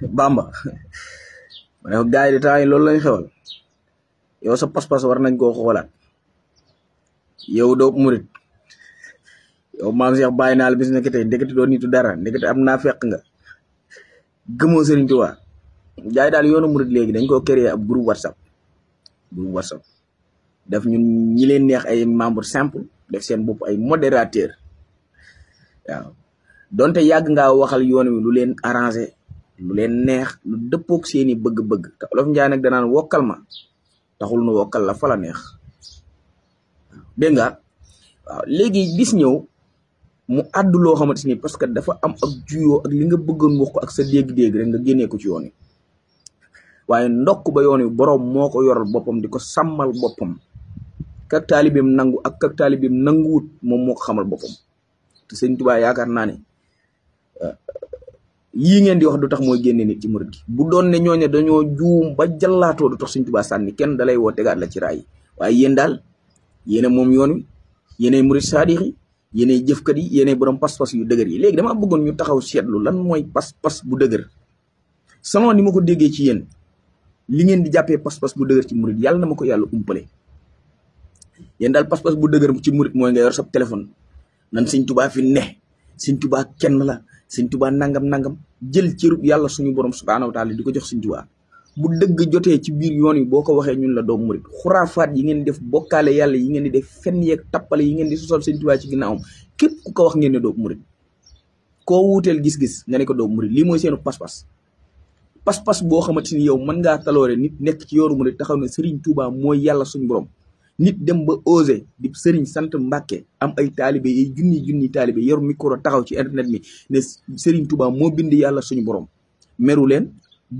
Bamba ma ne ko gars yi de temps yi loolu lañ xewal yow sa pas-pas war nañ koo xoolaat yow doo murit yow maam Cheikh bàyyi naa la bis nekk tey ndekete doo nitu dara ndekete am naa fekk nga gëmoo Sëriñ Tuubaa gars yi daal yoonu murit léegi dañ koo créer ab groupe WhatsApp def ñun ñi leen neex ay membre simple def seen bopp ay modérateur waaw donte yàgg ngaa waxal yoon wi lu leen arrangé lu leen neex lu dëppook seeni bëgg-bëgg te Olof Njaay nag danaan wokkal ma taxul nu wokkal la fa la neex dégg nga waaw léegi bis ñëw mu àddu loo xamante ni parce que dafa am ak juyoo ak li nga bëggoon wax ko ak sa dégg-dégg rek nga génnee ko ci yoon wi waaye ndokk ba yoon wi boroom moo ko yoral boppam di ko sàmmal boppam kak taalibeem nangu ak kak taalibeem nanguwut moom moo ko xamal boppam te Sëñ Tuubaa yaakaar naa ne yii ngeen di wax du tax mooy génne nit ci murit gi bu doon ne ñooñu dañoo juum ba jallaatoo du tax Sëñ Tuubaa sànni kenn dalay woo tegaat la ci raay yi waaye yéen daal yéen moom yoon wi yéenay murit saadix yi yéenay jëfkat yi yéenay borom pas-pas yu dëgër yi léegi dama bëggoon ñu taxaw seetlu lan mooy pas-pas bu dëgër selon ni ma ko déggee ci yéen li ngeen di jàppee pas-pas bu dëgër ci murit yàlla na ma ko yàlla umpale yéen daal pas-pas bu dëgër ci murit mooy nga yor sa téléphone nan Sëñ Tuubaa fi ne Sëñ Tuubaa kenn la Sëñ Tuubaa nangam jël cërub yàlla suñu borom subhaanahu wa taala di ko jox Sëñ Tuubaa bu dëgg jotee ci biir yoon yi boo ko waxee ñun la doom murit xuraafaat yi ngeen di def bokkaale yàlla yi ngeen di def fenn yeeg tappale yi ngeen di sosal Sëñ Tuubaa ci ginnaawam képp ku ko wax ngeen ne doom murit koo wuuteel gis-gis nga ne ko doom murit lii mooy seenu pas-pas boo xamante ni yow mën ngaa taloore nit nekk ci yoonu murit taxaw ne Sëriñ Tuubaa mooy yàlla suñu borom nit dem ba osé di sëriñ sant Mbàkke am ay taalibe yi junni taalibe yor micro taxaw ci internet mi ne Sëriñ Tuubaa moo bind yàlla suñu borom meru leen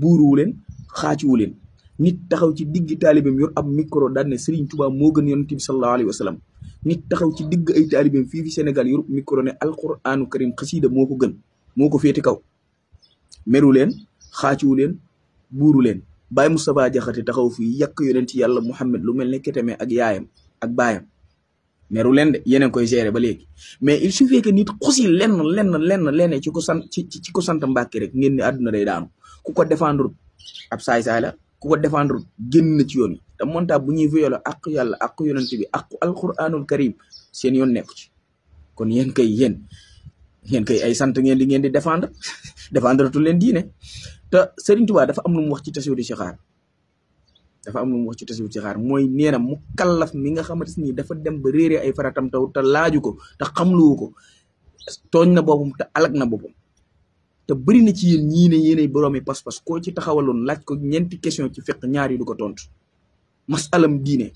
buuruwu leen xaaciwu leen nit taxaw ci digg taalibeem yor ab micro daan ne Sëriñ Tuubaa moo gën yonent bi sallallahu alayhi wa sallam nit taxaw ci digg ay taalibeem fii fi Sénégal yor micro ne alquranu karim xasiida moo ko gën moo ko féeti kaw meru leen xaaciwu leen buuru leen Baye Moustapha Jaxate taxaw fii yàq yonent yàlla Muhammad lu mel ne Keteme ak yaayam ak baayam meru leen de yeneen koy gérer ba léegi mais il suffit que nit xusi lenn ci ko sant Mbàkke rek ngeen ni àdduna day daanu ku ko défendre ab saay-saay la ku ko défendre génn na ci yoon yi te monta bu ñuy violé ak yàlla ak yonent bi ak alquranul karim seen yoon nekku ci kon yéen kay ay sant ngeen di défendre tu leen diine te Sëriñ Tuubaa dafa am lu mu wax ci tasawudu ci xaar mooy nee na mu kallaf mi nga xamante ni dafa dem ba réeree ay faratam taw te laaju ko te xamluwu ko tooñ na boppam te alag na boppam te bëri na ci yéen ñii ne yéenay boroomi pas-pas koo ci taxawaloon laaj ko ñeenti question ci fiq ñaar yi du ko tontu masalam diine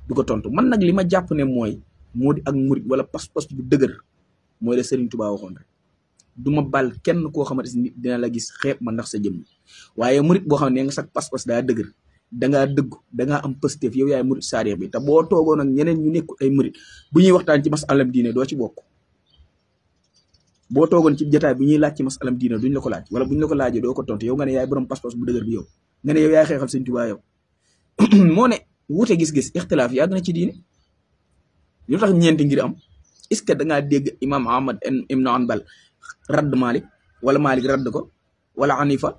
du ko tontu man nag li ma jàpp ne moo di ak murit wala pas-pas bu dëgër mooy la Sëriñ Tuubaa waxoon rek du ma bal kenn koo xamante ni dina la gis xeeb ma ndax sa jëmm waaye murit boo xam ne nga sax pas-pas daa dëgër dangaa dëggu dangaa am pësteef yow yaay murit saadix bi te boo toogoon ak ñeneen ñu nekk ay murit bu ñuy waxtaan ci masalam diine doo ci bokk boo toogoon ci jotaay bu ñuy laaj ci masalam diine duñ la ko laaj wala buñ la ko laajee doo ko tontu yow nga ne yaay borom pas-pas bu dëgër bi yow nga ne yow yaay xeexal Sëñ Tuubaa yow moo ne wuute gis-gis ixtilaaf yàgg na ci diine lu tax ñeenti ngir am est-ce que dangaa dégg imam Ahmad ibn Hanbal radd Malik wala Malik radd ko wala Hanifa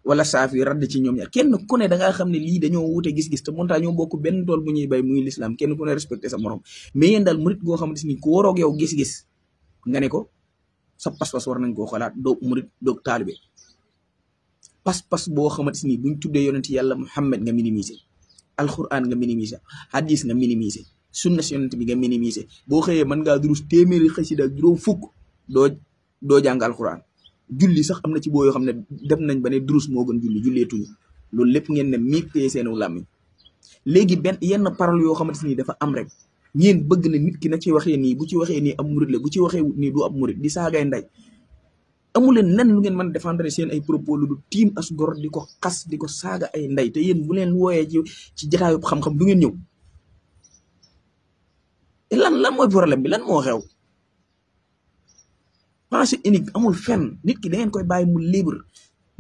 wala Saafi radd ci ñoom ñaar kenn ku ne da ngaa xam ne lii dañoo wute gis-gis te monta ñoo bokk benn tool bu ñuy bay muy l'islam kenn ku ne respecté sa morom mais yéen daal murit goo xamante ni ku waroog yow gis-gis nga ne ko sa pas-pas war nañ koo xalaat doo murit doo taalibe pas-pas boo xamante ni buñ tuddee yonent yàlla Muhammad nga minimiser alquran nga minimiser hadis nga minimiser sunna si yonent bi nga minimiser boo xëyee mën ngaa durus téeméeri xasida ak juróom fukk doo jàng alquran julli sax am na ci boo yoo xam ne dem nañ ba ne durus moo gën julleetuñu loolu lépp ngeen ne miig teye seenu làmmiñ léegi yenn parole yoo xamante ni dafa am rek ngeen bëgg na nit ki na ci waxee nii bu ci waxee nii am murit la bu ci waxee nii du ab murit di saagay nday amuleen nen lu ngeen mën défendre seen ay propos lu du tiim as gor di ko xas di ko saaga ay nday te yéen bu leen wooyee ci jataayub xam-xam du ngeen ñëw lan mooy problème bi lan moo xew pensée unique amul fenn nit ki da ngeen koy bàyyi mu libre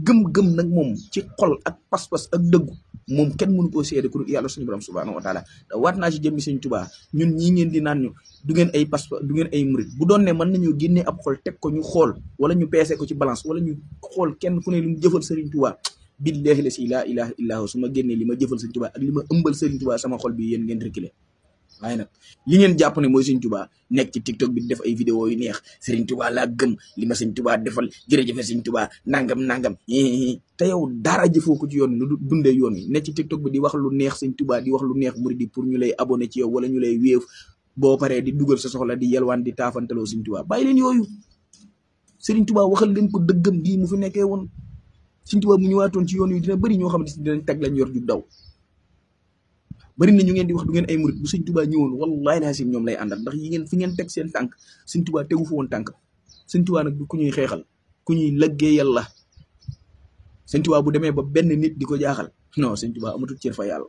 gëm-gëm nag moom ci xol ak pas-pas ak dëggu moom kenn mënu koo seede ku yàlla suñu borom subhanahu wa taala te waat naa ci jëmmi Sëñ Tuubaa ñun ñii ngeen di naan ñu du ngeen ay pas-pas du ngeen ay murit bu doon ne mën nañoo génnee ab xol teg ko ñu xool wala ñu peese ko ci balance wala ñu xool kenn ku ne li mu jëfal Sëriñ Tuubaa billahi la si laa ilaha illahu su ma génnee li ma jëfal Sëriñ Tuubaa ak li ma ëmbal Sëriñ Tuubaa sama xol bi yéen ngeen reculer waaye nag li ngeen jàpp ne mooy Sëriñ Tuubaa nekk ci TikTok bi def ay vidéo yu neex Sëriñ Tuubaa laa gëm li ma Sëriñ Tuubaa defal jërëjëfe Sëriñ Tuubaa nangam te yow dara jëfoo ko ci yoon lu dundee yoon wi nekk ci TikTok bi di wax lu neex Sëriñ Tuubaa di wax lu neex murid di pour ñu lay abonné ci yow wala ñu lay wéef boo paree di dugal sa soxla di yelwaan di taafantaloo Sëriñ Tuubaa bàyyi leen yooyu Sëriñ Tuubaa waxal leen ko dëggam gii mu fi nekkee woon Sëriñ Tuubaa mu ñëwaatoon ci yoon wi dina bëri ñoo xam ne dinañ tag lañ yor jug daw bari na ñu ngeen di wax du ngeen ay murit bu Sëñ Tuubaa ñëwoon wallahi laa sim ñoom lay àndal ndax yi ngeen fi ngeen teg seen tànk Sëñ Tuubaa tegu fa woon tànk Sëñ Tuubaa nag ku ñuy xeexal ku ñuy lëggéeyal la Sëñ Tuubaa bu demee ba benn nit di ko jaaxal non Sëñ Tuubaa amatul cër fa yàlla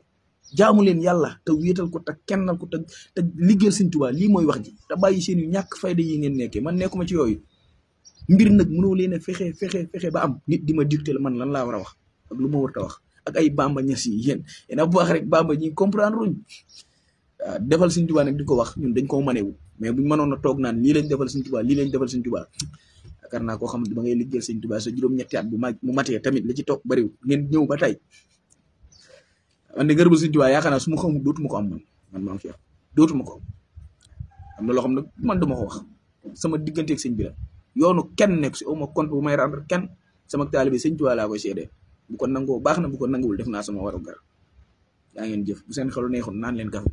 jaamu leen yàlla te wéetal ko te kennal ko te liggéeyal Sëñ Tuubaa lii mooy wax ji te bàyyi seen yu ñàkk fayda yi ngeen nekkee man nekkuma ci yooyu mbir nag mënoo leen a fexe ba am nit di ma dicté la man lan laa war a wax ak lu ma war a wax ak ay Bamba Ñas yi yéen a bu wax rek Bamba ñi comprendre ruñ waaw defal Sëñ Tuubaa nag di ko wax ñun dañ koo manewu mais buñ mënoon a toog naan lii lañ defal Sëñ Tuubaa lii lañ defal Sëñ Tuubaa yaakaar naa koo xam ne ba ngay liggéeyal Sëñ Tuubaa sa juróom-ñetti at mu matee tamit la ci toog bariwul ngeen ñëw ba tey man de ngërëmal Sëñ Tuubaa yaakaar naa su ma xamul dootuma ko am man maam Cheikh dootuma ko am na loo xam ne man duma ko wax sama digganteeg sëñ bi la yoonu kenn nekk si au ma compte bu may rendre kenn sama taalibe Sëñ Tuubaa laa koy seedee bu ko nangoo baax na bu ko nanguwul def naa sama waru gar yaa ngeen jëf bu seen xelu neexoon naan leen kafe